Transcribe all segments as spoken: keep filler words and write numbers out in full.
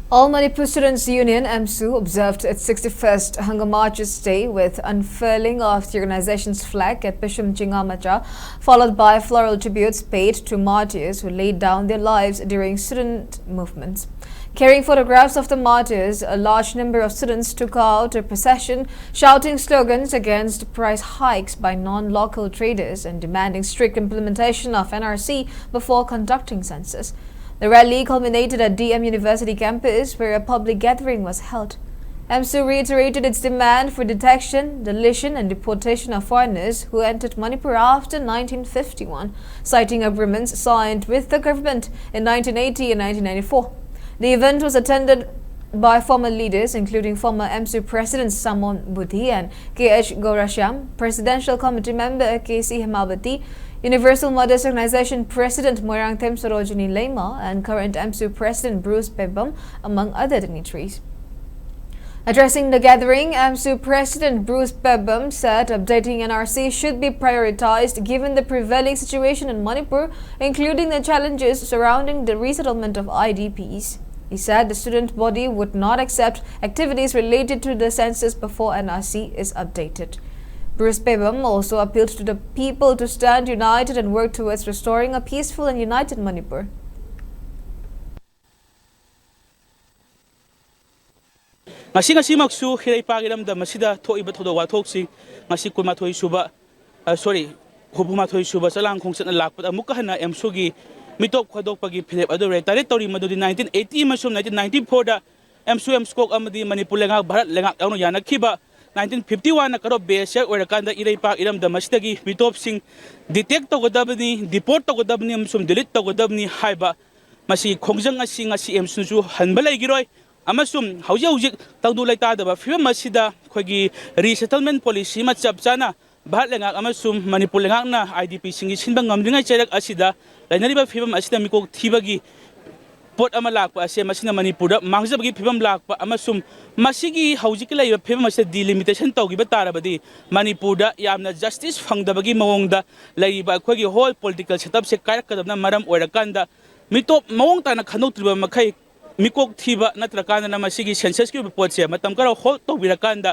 All Manipur Students Union, AMSU, observed its sixty-first Hunger Marches Day with unfurling of the organization's flag at Pishum Chingamacha, followed by floral tributes paid to martyrs who laid down their lives during student movements. Carrying photographs of the martyrs, a large number of students took out a procession, shouting slogans against price hikes by non-local traders and demanding strict implementation of N R C before conducting census. The rally culminated at D M University campus, where a public gathering was held. AMSU reiterated its demand for detection, deletion, and deportation of foreigners who entered Manipur after nineteen fifty-one, citing agreements signed with the government in nineteen eighty and nineteen ninety-four. The event was attended by former leaders, including former AMSU President Samon Budhi and K H Gaurashyam, Presidential Committee member K C Hemawati, Universal Mothers Organization President Moirangthem Sarojini Leima, and current AMSU President Bruce Pebam, among other dignitaries. Addressing the gathering, AMSU President Bruce Pebam said updating N R C should be prioritized given the prevailing situation in Manipur, including the challenges surrounding the resettlement of I D Ps. He said the student body would not accept activities related to the census before N R C is updated. Bruce Pebam also appealed to the people to stand united and work towards restoring a peaceful and united Manipur. ꯉꯁꯤ ꯉꯁꯤꯃꯛꯁꯨ ꯏꯔꯩꯄꯥꯛ ꯏꯔꯝꯗꯝ ꯑꯁꯤꯗ ꯊꯣꯛꯏꯕ ꯊꯧꯗꯣꯛ ꯋꯥꯊꯣꯛꯁꯤꯡ ꯉꯁꯤ ꯀꯨꯟꯃꯥꯊꯣꯏ ꯁꯨꯕ, ꯑ, sorry, ꯍꯨꯝꯐꯨꯃꯥꯊꯣꯏ ꯁꯨꯕ ꯆꯂꯥꯡ ꯈꯣꯡꯆꯠꯅ ꯂꯥꯛꯄꯗ ꯑꯃꯨꯛꯀ ꯍꯟꯅ ꯑꯦꯝꯁꯨꯒꯤ ꯃꯤꯇꯣꯞ ꯈꯣꯏꯗꯣꯛꯄꯒꯤ ꯐꯤꯔꯦꯞ ꯑꯗꯨ ꯔꯦꯇꯥꯔꯦꯠ ꯇꯧꯔꯤ꯫ ꯃꯗꯨꯗꯤ nineteen eighty ꯑꯃꯁꯨꯡ nineteen ninety fourꯗ ꯑꯦꯝꯁꯨ, ꯑꯦꯝꯁꯀꯣꯛ ꯑꯃꯗꯤ ꯃꯅꯤꯄꯨꯔ ꯂꯩꯉꯥꯛ, ꯚꯥꯔꯠ ꯂꯩꯉꯥꯛ ꯌꯥꯎꯅ ꯌꯥꯅꯈꯤꯕ nineteen fifty oneꯅ cut off base year ꯑꯣꯏꯔꯀꯥꯟꯗ ꯏꯔꯩꯄꯥꯛ ꯏꯔꯝꯗꯝ ꯑꯁꯤꯗꯒꯤ ꯃꯤꯇꯣꯞꯁꯤꯡ detect ꯇꯧꯒꯗꯕꯅꯤ, deport ꯇꯧꯒꯗꯕꯅꯤ ꯑꯃꯁꯨꯡ delete ꯇꯧꯒꯗꯕꯅꯤ ꯍꯥꯏꯕ ꯃꯁꯤ ꯈꯣꯡꯖꯪ ꯑꯁꯤ ꯉꯁꯤ ꯑꯦꯝꯁꯨꯁꯨ ꯍꯟꯕ ꯂꯩꯈꯤꯔꯣꯏ꯫ ꯑꯃꯁꯨꯡ ꯍꯧꯖꯤꯛ ꯍꯧꯖꯤꯛ ꯇꯪꯗꯨ ꯂꯩꯇꯥꯗꯕ ꯐꯤꯕꯝ ꯑꯁꯤꯗ ꯑꯩꯈꯣꯏꯒꯤ resettlement policy ꯑꯃ ꯆꯞ ꯆꯥꯅ ꯚꯥꯔꯠ ꯂꯩꯉꯥꯛ ꯑꯃꯁꯨꯡ ꯃꯅꯤꯄꯨꯔ ꯂꯩꯉꯥꯛꯅ IDPꯁꯤꯡꯒꯤ ꯁꯤꯟꯕ ꯉꯝꯗ꯭ꯔꯤꯉꯩ ꯆꯩꯔꯛ ꯑꯁꯤꯗ ꯂꯩꯅꯔꯤꯕ ꯐꯤꯕꯝ ꯑꯁꯤꯗ ꯃꯤꯀꯣꯛ ꯊꯤꯕꯒꯤ ꯄꯣꯠ ꯑꯃ ꯂꯥꯛꯄ ꯑꯁꯦ ꯃꯁꯤꯅ ꯃꯅꯤꯄꯨꯔꯗ ꯃꯥꯡꯖꯕꯒꯤ ꯐꯤꯕꯝ ꯂꯥꯛꯄ ꯑꯃꯁꯨꯡ ꯃꯁꯤꯒꯤ ꯍꯧꯖꯤꯛꯀꯤ ꯂꯩꯔꯤꯕ ꯐꯤꯕꯝ ꯑꯁꯤꯗ delimitation ꯇꯧꯈꯤꯕ ꯇꯥꯔꯕꯗꯤ ꯃꯅꯤꯄꯨꯔꯗ ꯌꯥꯝꯅ justice ꯐꯪꯗꯕꯒꯤ ꯃꯑꯣꯡꯗ ꯂꯩꯔꯤꯕ ꯑꯩꯈꯣꯏꯒꯤ whole political setupꯁꯦ ꯀꯥꯏꯔꯛꯀꯗꯕꯅ ꯃꯔꯝ ꯑꯣꯏꯔꯀꯥꯟꯗ ꯃꯤꯇꯣꯞ ꯃꯑꯣꯡ ꯇꯥꯅ ꯈꯟꯗꯣꯛꯇ꯭ꯔꯤꯕ ꯃꯈꯩ ꯃꯤꯀꯣꯛ ꯊꯤꯕ ꯅꯠꯇ꯭ꯔꯀꯥꯟꯗꯅ ꯃꯁꯤꯒꯤ ꯁꯦꯟꯁꯁꯀꯤ ꯑꯣꯏꯕ ꯄꯣꯠꯁꯦ ꯃꯇꯝ ꯈꯔ ꯍꯣꯜꯗ ꯇꯧꯕꯤꯔꯀꯥꯟꯗ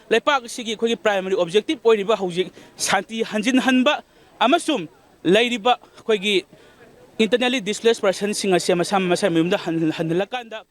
ꯂꯩꯄꯥꯛ ꯑꯁꯤꯒꯤ ꯑꯩꯈꯣꯏꯒꯤ ꯄ꯭ꯔꯥꯏꯃꯔꯤ ꯑꯣꯕꯖꯦꯛꯇꯤꯚ ꯑꯣꯏꯔꯤꯕ ꯍꯧꯖꯤꯛ ꯁꯥꯟꯇꯤ ꯍꯟꯖꯤꯟꯍꯟꯕ ꯑꯃꯁꯨꯡ ꯂꯩꯔꯤꯕ ꯑꯩꯈꯣꯏꯒꯤ ꯏꯟꯇꯔꯅꯦꯂꯤ ꯗꯤꯁꯄ꯭ꯂꯦꯁ ꯄꯔꯁꯟꯁꯤꯡ ꯑꯁꯦ ꯃꯁꯥ ꯃꯁꯥ ꯃꯌꯨꯝꯗ ꯍꯟ-, ꯍꯟꯍꯜꯂꯀꯥꯟꯗ